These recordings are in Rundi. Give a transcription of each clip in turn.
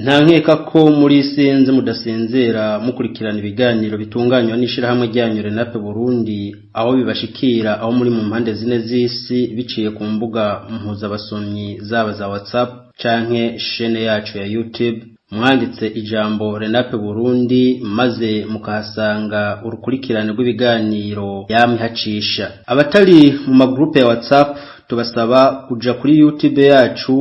Nta nkeka ko muri sinzi mudasinzira mukurikirana ibiganiro bitunganywa n'ishirahamwe ryanyu Renape Burundi, aho bibashikira aho muri mu mpande zine z'isi biciye ku mbuga mpuzabasomyi zaba za WhatsApp canke shene yacu ya YouTube. Mwanditse ijambo Renape Burundi maze mukahasanga urukurikirane rw'ibiganiro yamwe hacisha. Abatari mu magroupe ya WhatsApp tubasaba kuja kuri YouTube yacu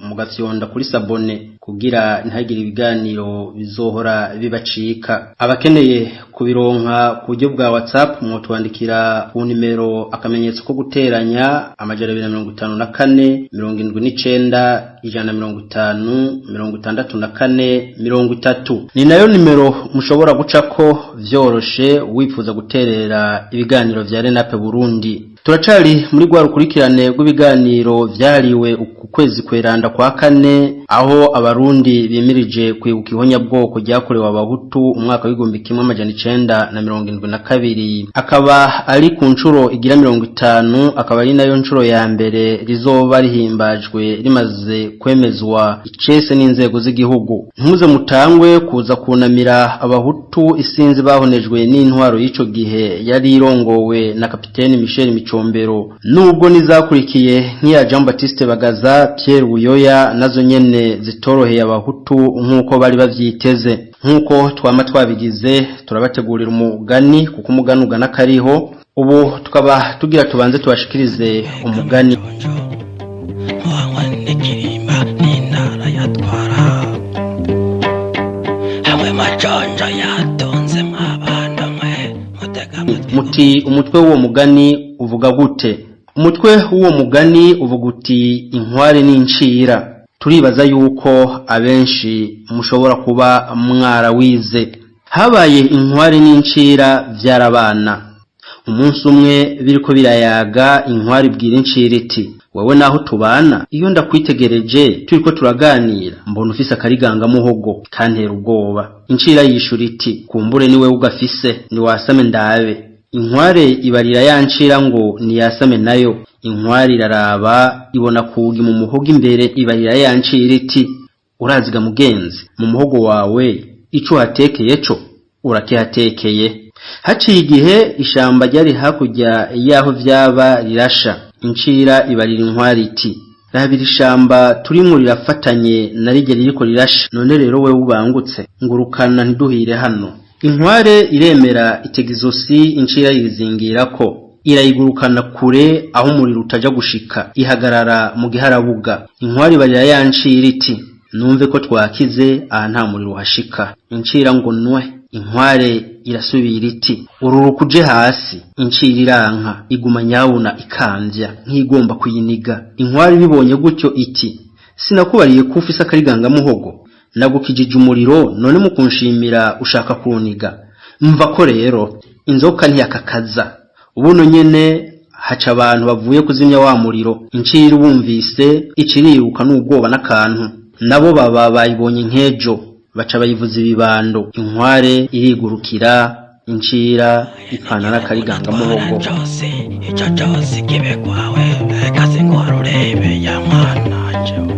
mugafyonda kuri s'abonner kugira ntihagire ibiganiro bizohora bibacika. Abakeneye kubironka ku buryo bwa WhatsApp mwotwandikira ku nimero *254 79 150 64 30. Ni nayo nimero mushobora gucako vyoroshe wifuza guterera ibiganiro vya Renape Burundi. Turacari muri rwa rukurikirane rw'ibiganiro vyahariwe uku kwezi kweranda kwa kane, aho Abarundi bimirije kwibuka ihonyabwoko ryakorewe Abahutu umwaka w'1972, akaba ari ku nshuro igira 50, akaba ari nayo nshuro ya mbere rizoba rihimbajwe rimaze kwemezwa icese n'inzego z'igihugu. Ntimuze mutangwe kuza kunamira Abahutu isinzi bahonejwe n'intwaro y'ico gihe yari irongowe na kapiteni Michel Micombero, nubwo nizakurikiye nk'iya Jean Baptiste Bagaza, Pierre Buyoya, nazo nyene zitoroheye Abahutu nk'uko bari bavyiteze. Nk'uko twama twabigize, turabategurira umugani, kuko umugani ugana kariho. Ubu tukaba tugira tubanze tubashikirize umugani. Muhangwa n'ikirimba n'intara yatwara hamwe majonjo yatonze mwabana mwe mutega amatwi. Muti umutwe w'uwo mugani uvuga gute? Umutwe w'uwo mugani uvuga uti: "Inkware n'incira." Turibaza yuko abenshi mushobora kuba mwarawize. Habaye inkware n'incira, vyarabana. Umunsi umwe biriko birayaga, inkware ibwira incira iti: "Wewe naho tubana, iyo ndakwitegereje turiko turaganira mbona ufise akarigangamuhogo kantera ubwoba." Incira yishura iti: "Kumbure ni wewe ugafise, niwasame ndabe." Inkware ibarira ya ncira ngo niyasame nayo. Inkware iraraba, ibona kugi mu muhogo imbere. Ibarira ya ncira iti: "Uraziga mugenzi, mu muhogo wawe ico uhatekeye co urakihatekeye." Haciye igihe, ishamba ryari hakurya y'aho vyaba rirasha. Incira ibarira inkware iti: "Rabira ishamba turimwo rirafatanye na rirya ririko rirasha, none rero wewe ubangutse ngurukana ntiduhire hano." Inkware iremera, itega izosi incira yizingirako, irayigurukana kure aho umuriro utaja gushika, ihagarara mu giharabuga. Inkware ibarira ya ncira iti: "Numve ko twakize, aha nta muriro uhashika." Incira ngo nwe. Inkware irasubira iti: "Ururuka uje hasi." Incira iranka, iguma nyabuna ikamvya nk'igomba kuyiniga. Inkware ibibonye gutyo iti: "Sinakubariye ko ufise akarigangamuhogo? Nagukijije umuriro, none mu kunshimira ushaka kuniga. Mva ko rero inzoka ntiyakakaza." Ubuno nyene haca abantu bavuye kuzimya wa muriro. Incira bumvise iciriruka n'ubwoba n'akantu, nabo baba bayibonye nk'ejo, baca bayivuza ibibando. Inkware irigurukira, incira ipfana n'akarigangamuhogo. Cose ico cose kibe kwawe, reka singorurebe ya mwana jewe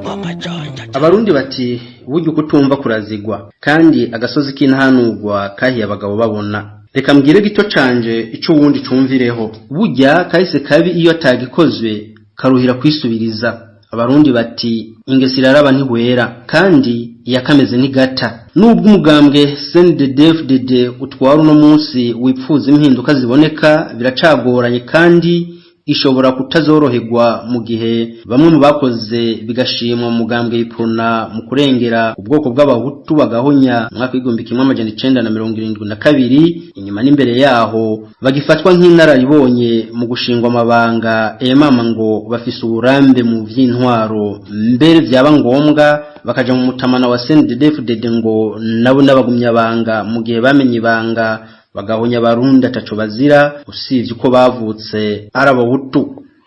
ngo majonjo. Abarundi bati: "Burya ukutumva kurazigwa, kandi agasozi k'intahanurwa kahiye abagabo babona." Reka mbwire gito canje ico uwundi cumvireho. Burya kahise kabi iyo atagikozwe karuhira kwisubiriza. Abarundi bati: "Ingese iraraba ntihwera, kandi iyakameze ntigata." Nubwo umugambwe CNDD-FDD utwara uno munsi wipfuza impinduka ziboneka, biracagoranye kandi ishobora kutazoroherwa mu gihe bamwe mu bakoze bigashimwa mu mugambwe Iprona mu kurengera ubwoko bw'Abahutu bagahonya mu mwaka w'1972, inyuma n'imbere yaho, bagifatwa nk'inararibonye mu gushingwa amabanga emama, ngo bafise uburambe mu vy'intwaro, mbere vyaba ngombwa bakaja mu mutamana wa CNDD-FDD, ngo nabo n'abagumyabanga, mu gihe bamenye ibanga bagahonya Abarundi ataco bazira usivye uko bavutse ari Abahutu.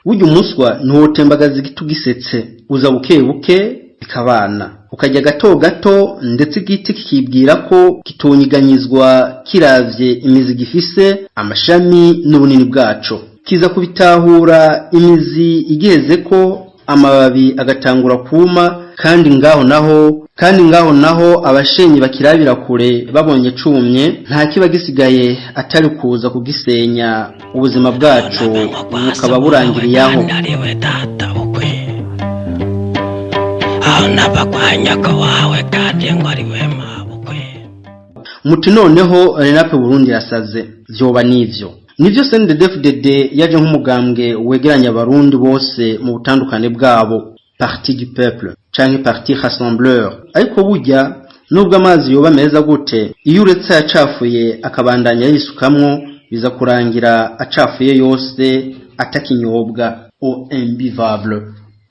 Burya umuswa ntiwotembagaza igiti ugisetse, uza buke buke bikabana, ukajya gato gato, ndetse igiti kikibwira ko kitonyiganyizwa kiravye imizi gifise, amashami n'ubunini bwaco, kiza kubitahura imizi igiheze ko. Amababi agatangura kuma, kandi ngaho naho abashenyi bakirabira kure babonye cumye, nta kiba gisigaye atari kuza kugisenya, ubuzima bwacu bukaba burangiriye aho. Ariwe data bukwe, aho nava kwa nyoko wawe, kandi ngo ariwe mabukwe. Muti noneho Renape Burundi irasaze. Vyoba nivyo, nivyo. CNDD-FDD yaje nk'umugambwe wegeranya Abarundi bose mu butandukane bwabo, parti du peuple canke parti rassembleur. Ariko burya nubwo amazi yoba meza gute, iyo uretse yacafuye akabandanya yisukamwo, biza kurangira acafuye yose, atakinyobwa, eau imbuvable.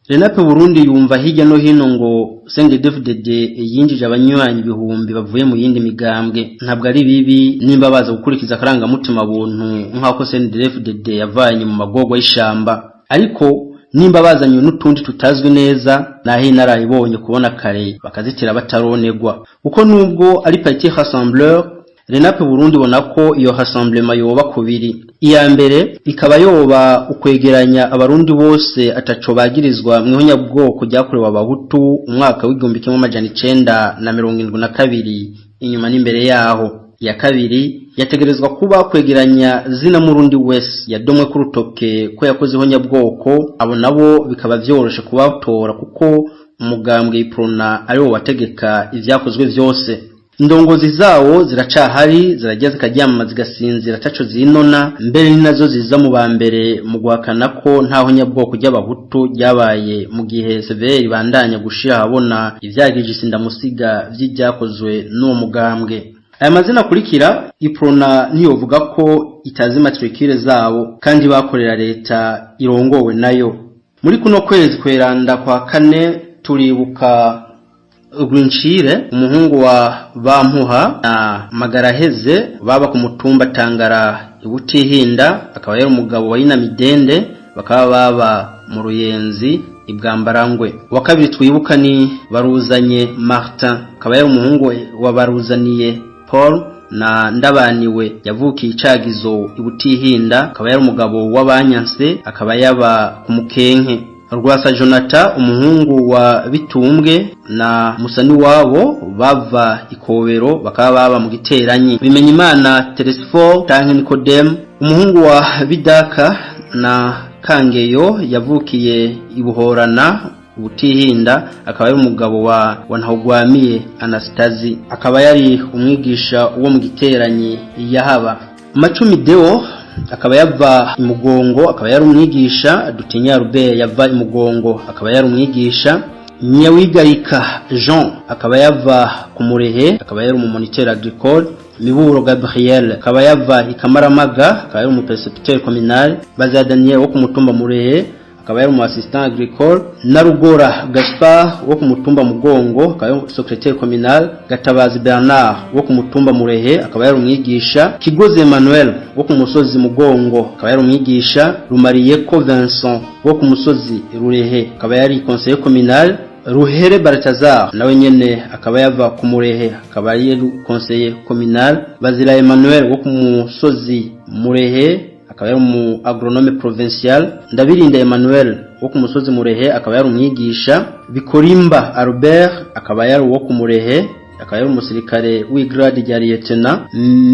Renape Burundi yumva hirya no hino ngo CNDD-FDD yinjije abanywanyi ibihumbi bavuye mu yindi migambwe. Ntabwo ari bibi nimba baza gukurikiza akarangamutima buntu nk'ako CNDD-FDD yavanye mu magorwa y'ishamba, ariko nimba bazanye n'utundi tutazwi neza, naho inarayibonye kubona kare bakazitira bataronegwa, kuko nubwo ari parti rassembleur, Renape Burundi ibona ko iyo rassemblement yoba kubiri. Iya mbere ikaba yoba ukwegeranya Abarundi bose ataco bagirizwa mw'ihonyabwoko ryakorewe Abahutu umwaka w'1972, inyuma n'imbere yaho. Iya kabiri yategerezwa kuba kwegeranya zina murundi wese yadomwe ku rutoke ko yakoze ihonyabwoko. Abo nabo bikaba vyoroshe kubatora, kuko umugambwe Iprona ariwo wategeka ivyakozwe vyose. Indongozi zawo ziracahari, zirajya zikaryama zigasinzira ataco zinona, mbere ni nazo ziza mu ba mbere mu guhakana ko ntaho nyabwoko ry'Abahutu ryabaye, mu gihe CVR ibandanya gushira ahabona ivyagije isindamusiga vy'ivyakozwe n'uwo mugambwe. Aya mazina akurikira, Iprona ntiyovuga ko itazi matricule zabo kandi bakorera leta irongowe nayo. Muri kuno kwezi kweranda kwa kane turibuka Rwincire, umuhungu wa Bampuha na Magaraheze, baba ku mutumba Tangara Ibutihinda, akaba yari umugabo wa Inamidende, bakaba baba mu Ruyenzi Ibwambarangwe. Wa kabiri twibuka ni Baruzanye Martin, akaba yari umuhungu wa Baruzaniye Paul na Ndabaniwe, yavukiye Icagizo Ibutihinda, akaba yari umugabo w'Abanyanse, akaba yaba ku Mukenke. Rwasa Jonathan, umuhungu wa Bitumbwe na Musaniwabo, bava Ikobero, bakaba baba mu Giteranyi. Bimenyimana Telesfor canke Nicodem, umuhungu wa Bidaka na Kangeyo, yavukiye Ibuhorana Ubutihinda, akaba yari umugabo wa Ntahogwamiye Anastasi, akaba yari umwigisha wo mu Giteranyi yahaba. Macumi Deo akaba yava Imugongo, akaba yari umwigisha. Dutinya Robert yava Imugongo, akaba yari umwigisha. Nyawigarika Jean akaba yava ku Murehe, akaba yari umumoniteur agricole. Miburo Gabriel akaba yava Ikamaramaga, akaba yari umupercepteur communal. Bazaya Daniel wo ku mutumba Murehe, akaba yari umu assistant agricole. Narugora Gaspard wo ku mutumba Mugongo, akaba yari secrétaire communal. Gatabazi Bernard wo ku mutumba Murehe, akaba yari umwigisha. Kigozi Emmanuel wo ku musozi Mugongo, akaba yari umwigisha. Rumariyeko Vincent wo ku musozi Rurehe, akaba yari conseiller communal. Ruhere Balthazar nawe nyene akaba yava ku Murehe, akaba yari conseiller communal. Bazira Emmanuel wo ku musozi Murehe, akaba yari umu agronome provincial. Ndabirinda Emmanuel wo ku musozi Murehe, akaba yari umwigisha. Bikorimba Albert akaba yari uwo ku Murehe, akaba yari umusirikare w'igrade rya lieutenant.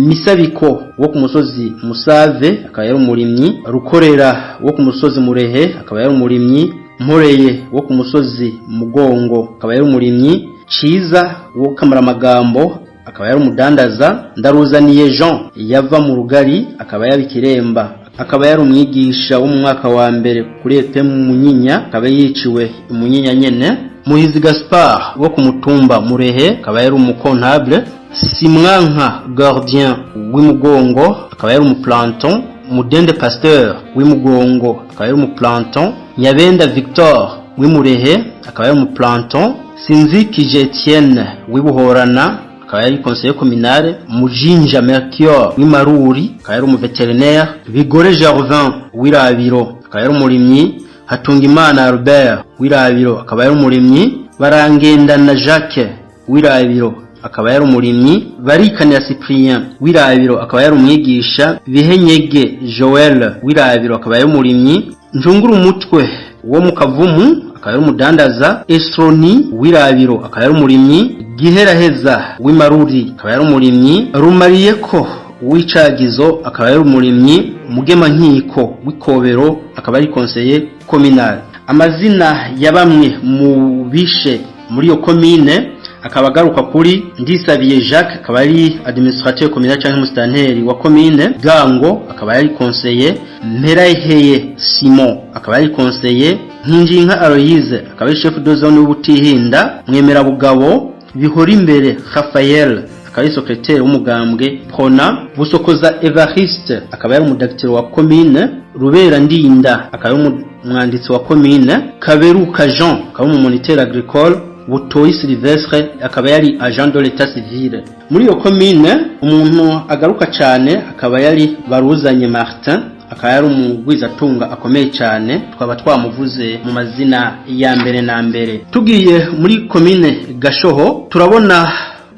Misabiko wo ku musozi Musave, akaba yari umurimyi. Rukorera wo ku musozi Murehe, akaba yari umurimyi. Mporeye wo ku musozi Mugongo, akaba yari umurimyi. Ciza wo Kamaramagambo, akaba yari umudandaza. Ndaruzaniye Jean yava mu Rugari, akaba yari ikiremba, akaba yari umwigisha wo mu mwaka wa mbere kuri EP Munyinya, akaba yiciwe Munyinya nyene. Muhizi Gaspard wo ku mutumba Murehe, akaba yari umucomptable. Simwanka Gardien w'Imugongo, akaba yari umuplanton. Mudende Pasteur w'Imugongo, akaba yari umuplanton. Nyabenda Victor w'Imurehe, akaba yari umuplanton. Sinzikije Etienne w'Ibuhorana, akaba yari conseiller communal. Mujinja Melchior w'Imaruri, akaba yari umuvétérinaire. Bigore Gervin w'Irabiro, akaba yari umurimyi. Hatungimana Albert w'Irabiro, akaba yari umurimyi. Barangendana Jacques w'Irabiro, akaba yari umurimyi. Barikanira Cyprien w'Irabiro, akaba yari umwigisha. Bihenyege Joel w'Irabiro, akaba yari umurimyi. Njunguru umutwe wo mu Kavumu, akaba yari umurimyi. akaba yari umudandaza. Estroni w'Irabiro akaba yari umurimyi. Giheraheza w'Imaruri akaba yari umurimyi. Rumariyeko w'Icagizo akaba yari umurimyi. Mugemankiko w'Ikobero akaba ari conseiller communal. Amazina ya bamwe mu bishe muri iyo komine akaba agaruka kuri Ndisabiye Jacques, akaba ari administrateur communal canke mustanteri wa komine. Gango akaba yari conseiller. Mperaheye Simon akaba yari conseiller. Nkinjinka Aloise akaba ari chef de zone w'Ubutihinda. Mwemera Bugabo Bihora Imbere Raphael akaba ari secrétaire w'umugambwe Prona. Busokoza Evariste akaba yari umudagiteri wa komine. Rubera Ndinda akaba ari umwanditsi wa komine. Kaberuka Jean akaba ari umumoniteur agricole. Butoyi Sylvestre akaba yari agent de l'état civil. Muri iyo komine, umuntu agaruka cyane akaba yari Baruzanye Martin, akaba yari umugwizatunga akomeye cyane, twaba twamuvuze mu mazina ya mbere na mbere. Tugiye muri komine Gashoho, turabona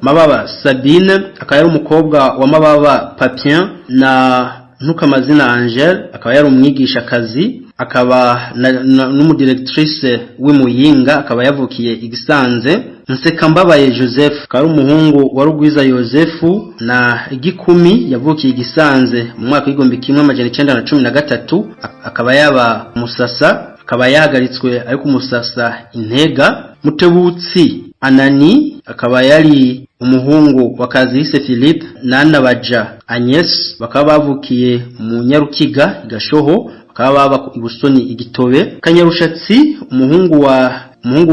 Mababa Sabine, akaba yari umukobwa wa Mababa Papien na Ntukamazina Angel, akaba yari umwigishakazi, akaba n'umudirectrice w'Imuyinga, akaba yavukiye Igisanze. Nsekambabaye Joseph akaba ari umuhungu wa Rugwiza Yosefu na Gikumi, yavukiye Igisanze mu mwaka w'1913, akaba yaba Musasa, akaba yahagaritswe ariko Musasa Intega. Mutebutsi Anani akaba yari umuhungu wa Kazihise Philippe na Nabaja Agnes, bakaba bavukiye mu Nyarukiga Gashoho, bakaba baba Ibusoni Igitobe. Kanyarushatsi, umuhungu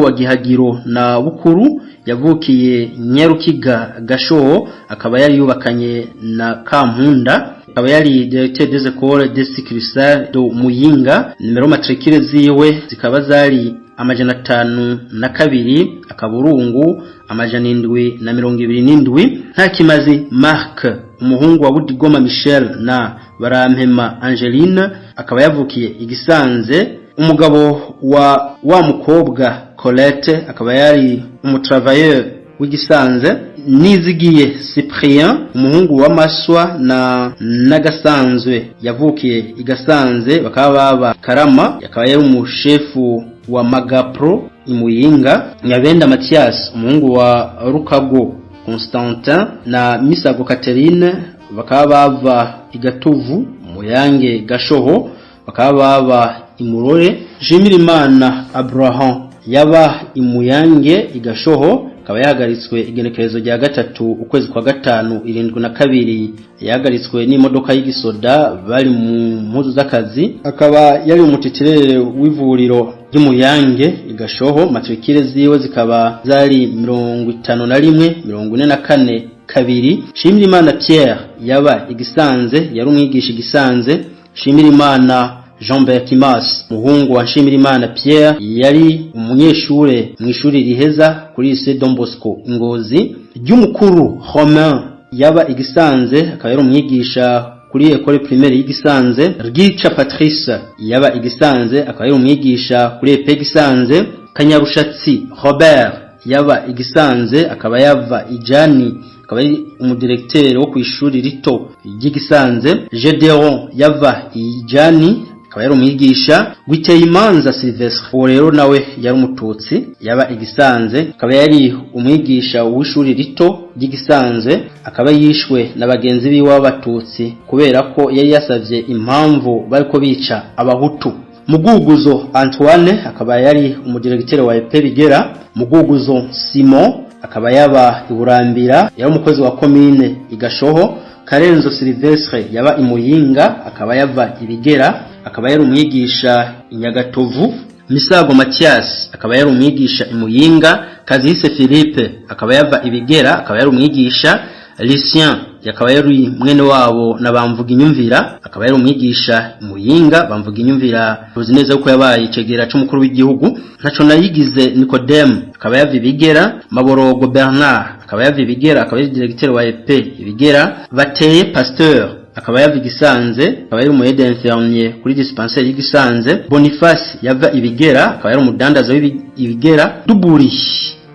wa Gihagiro na Bukuru, yavukiye Nyarukiga Gashoho, akaba yari yubakanye na Kampunda, akaba yari directeur des écoles des succursales de Muyinga. Numéro matricule ziwe zikaba zari 502.727. Ntakimazi Marc, umuhungu wa Budigoma Michel na Barampema Angeline, akaba yavukiye Igisanze, umugabo wa wa mukobwa Colette, akaba yari umutravailleur w'Igisanze. Nizigiye Cyprien, umuhungu wa Maswa na Nagasanzwe, yavukiye Igasanze, bakaba baba Karama, akaba yari umushefu wa Magapro Imuyinga. Nyabenda Mathias, umuhungu wa Rukago Constantin na Misago Catherine, bakaba bava Igatovu Muyange Gashoho, bakaba baba Imurore. Jimirimana Abraham yaba Imuyange Igashoho, akaba yahagaritswe igenekerezo rya 3 ukwezi kwa 5 72, yahagaritswe n'imodoka y'igisoda bari mu mpuzu z'akazi, akaba yari umutitirere w'ivuriro ry'Umuyange Igashoho. Matricule ziwe zikaba zari 51 44 2. Shimirimana Pierre yaba Igisanze, yari umwigisha Igisanze. Shimirimana Jean Berkimas, muhungu wa Nshimirimana Pierre, yari umunyeshure mu ishuri riheza kuri Lycée Don Bosco Ngozi. Ry'umukuru Romain yaba Igisanze, akaba yari umwigisha kuri École Primaire y'Igisanze. Rwica Patrice yaba Igisanze, akaba yari umwigisha kuri EP Gisanze. Kanyarushatsi Robert yaba Igisanze, akaba yava Ijani, akaba ari umudirecteur wo kwishuri rito ry'Igisanze. Gedeon yava Ijani, akaba yari umwigisha. Gwiteyimanza Sylvestre, uwo rero nawe yari umututsi, yaba Igisanze, akaba yari umwigisha w'ishuri rito ry'Igisanze, akaba yishwe na bagenzi biwe b'abatutsi kubera ko yari yasavye impamvu bariko bica abahutu. Muguguzo Antoine akaba yari umudirecteur wa EP Bigera. Muguguzo Simon akaba yaba Iburambira, yari umukozi wa commune Igashoho. Karenzo Sylvestre yaba Imuyinga, akaba yava Ibigera, akaba yari umwigisha Inyagatovu. Misago Mathias akaba yari umwigisha Imuyinga. Kazihise Philippe akaba yava Ibigera, akaba yari umwigisha. Lucien yakaba yari mwene wabo na Bamvuga Inyumvira, akaba yari umwigisha Muyinga. Bamvuga Inyumvira tuzi neza ko yabaye icegera c'umukuru w'igihugu. Ntaco nayigize Nicodeme akaba yava Ibigera. Maborogo Bernard akaba yava Ibigera, akaba yari directeur wa EP Ibigera. Bateye Pasteur akaba yava Igisanze, akaba yari umu aide infirmier kuri dispensaire y'Igisanze. Boniface yava Ibigera, akaba yari umudandaza w'Ibigera. Duburi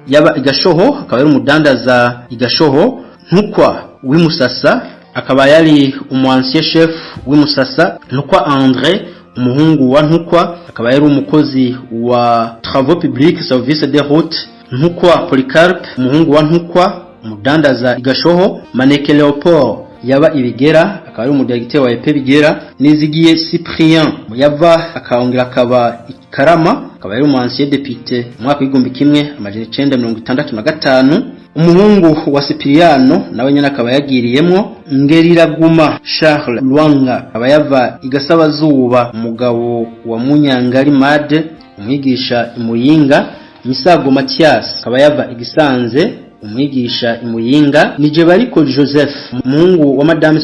yaba Igashoho, akaba yari umudandaza Igashoho. Ntukwa w'Imusasa akaba yari umu ancien chef w'Imusasa. Ntukwa André, umuhungu wa Ntukwa, akaba akaba yari umukozi wa Travaux Publics, Service des Routes. Ntukwa Polycarpe, umuhungu wa Ntukwa, umudandaza Igashoho. Maneke Leopold yaba Ibigera, akaba ari umudirecteur wa EP Bigera. Nizigiye Cyprien yava akongera akaba Ikarama, akaba yari umu ancien député mu mwaka w'1965. Umuhungu wa Cipriano nawe nyene akaba yagiriyemwo. Ngeriraguma Charles Lwanga akaba yava Igasabazuba, umugabo wa Munyangari Made, umwigisha Imuyinga. Misago Mathias akaba yava Igisanze, umwigisha Imuyinga. Nijebariko Joseph, umuhungu wa Madame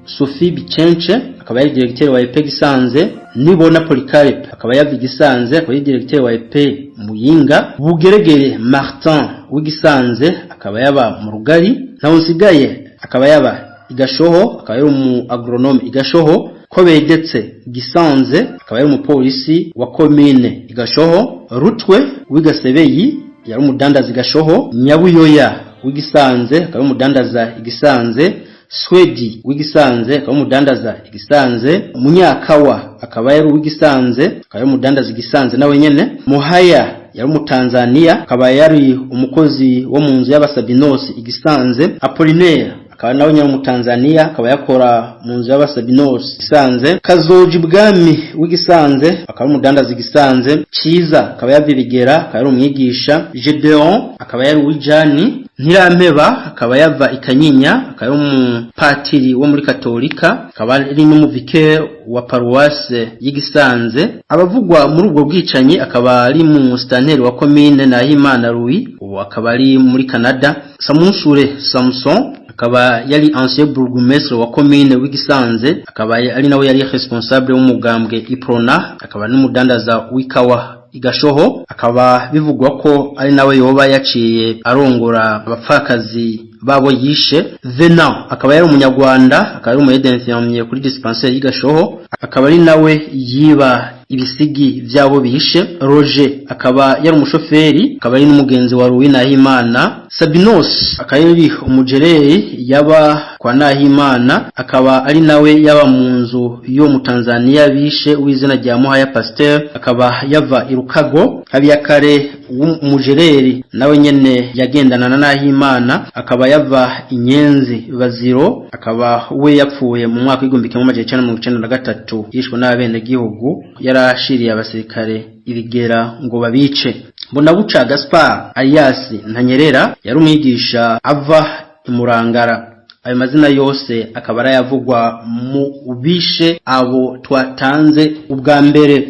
Sophie Bicenche, akaba yari directeur wa EP Gisanze. Nibona Polycarpe akaba yava Igisanze, akaba yari directeur wa EP Muyinga. Bugeregere Martin w'Igisanze akaba yaba mu Rugari. Ntawusigaye akaba yaba Igashoho, akaba yari umu agronome Igashoho. Ko begetse Gisanze, akaba yari umupolisi wa commune Igashoho. Rutwe w'Igasebeyi yari umudandaza Igashoho. Nyabuyoya w'Igisanze akaba ari umudandaza Igisanze. Swedi w'Igisanze akaba umudandaza Igisanze. Munyakawa akaba yari uw'Igisanze, akaba yari umudandaza Igisanze nawe nyene. Muhaya yari umutanzania, akaba yari umukozi wo mu nzu y'Abasabinosi Igisanze. Apollinaire akaba nawe nyene umutanzania, akaba yakora mu nzu y'Abasabinosi Igisanze. Kazoji Bwami w'Igisanze akaba ari umudandaza Igisanze. Ciza akaba yava Ibigera, akaba yari umwigisha. Gedeon akaba yari uwijani. Ntirampeba akaba yava Ikanyinya, akaba ari umupatiri wo muri Katolika, akaba ari n'umuvike wa paruwase y'Igisanze. Abavugwa muri ubwo bwicanyi akaba ari mu stanteri wa commune Nahimana Louis, ubu akaba ari muri Canada. Samunsure Samson akaba yari ancien bourgmestre wa commune w'Igisanze, akaba ari nawe yari responsable w'umugambwe Iprona, akaba n'umudandaza w'ikawa Igashoho, akaba bivugwa ko ari nawe yoba yaciye arongora abapfakazi babo yishe. Venant akaba yari umunyarwanda, akaba ari umu aide kuri dispensaire y'Igashoho, akaba ari nawe yiba ibisigi vyabo bishe. Roger akaba yari umushoferi, akaba ari n'umugenzi wa Louis Nahimana. Sabinos akaba yari umujereri yaba kwa Nahimana, akaba ari nawe yaba mu nzu yo mu Tanzania bishe w'izina rya Muhaya Pasteur, akaba yava Irukago. Habiyakare w'umujereri nawe nyene yagendana na Nahimana, akaba yava Inyenzi Baziro, akaba we yapfuye mu mwaka w'1993, yishwe n'abenegihugu yarashiriye abasirikare Ibigera ngo babice. Mbonabuca Gaspard alias Ntanyerera yari umwigisha ava Imurangara. Ayo mazina yose akaba arayavugwa mu bishe abo twatanze ubwa mbere.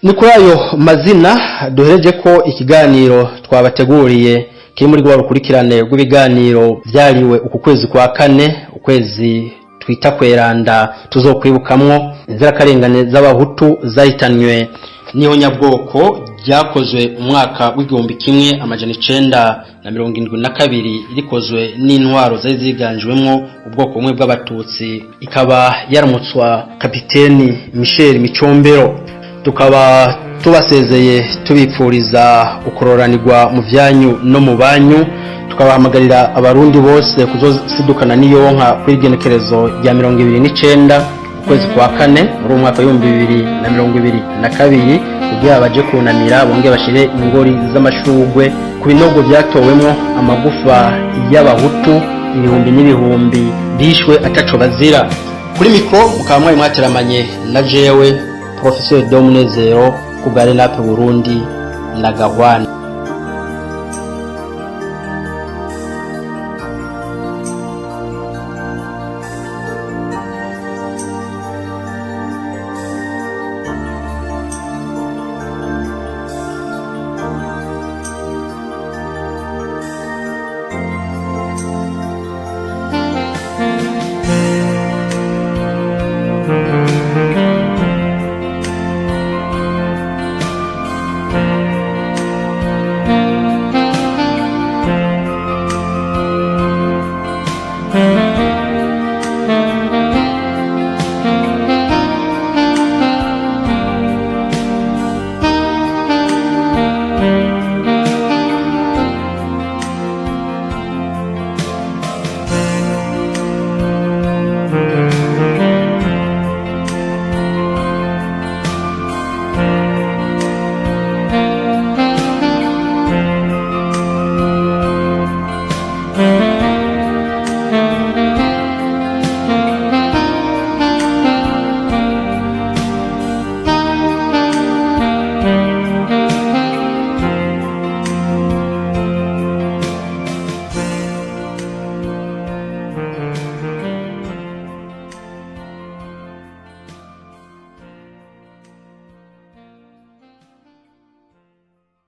Ni kuri ayo mazina duhereje ko ikiganiro twabateguriye kiri muri rwa rukurikirane rw'ibiganiro vyariwe uku kwezi kwa kane, ukwezi twita kweranda, tuzokwibukamwo inzirakarengane z'abahutu zahitanywe n'ihonyabwoko ryakozwe umwaka w'1972, rikozwe n'intwaro zari ziganjwemwo ubwoko bumwe bw'abatutsi, ikaba yaramutswa kapiteni Michel Micombero. Tukaba tubasezeye tubipfuriza ukororanirwa mu vyanyu no mu banyu, tukabahamagarira abarundi bose kuzosidukana n'iyonka kuri igenekerezo rya 29 ukwezi kwa kane muri uwo mwaka w'2022, kugira baje kunamira bongere bashire ingori z'amashurwe ku binogo vyatowemwo amagufa y'abahutu ibihumbi n'ibihumbi bishwe ataco bazira. Kuri mikro mukaba mwari mwateramanye na jewe Professeur Domunezero ku bwa Renape Burundi na Gahwana.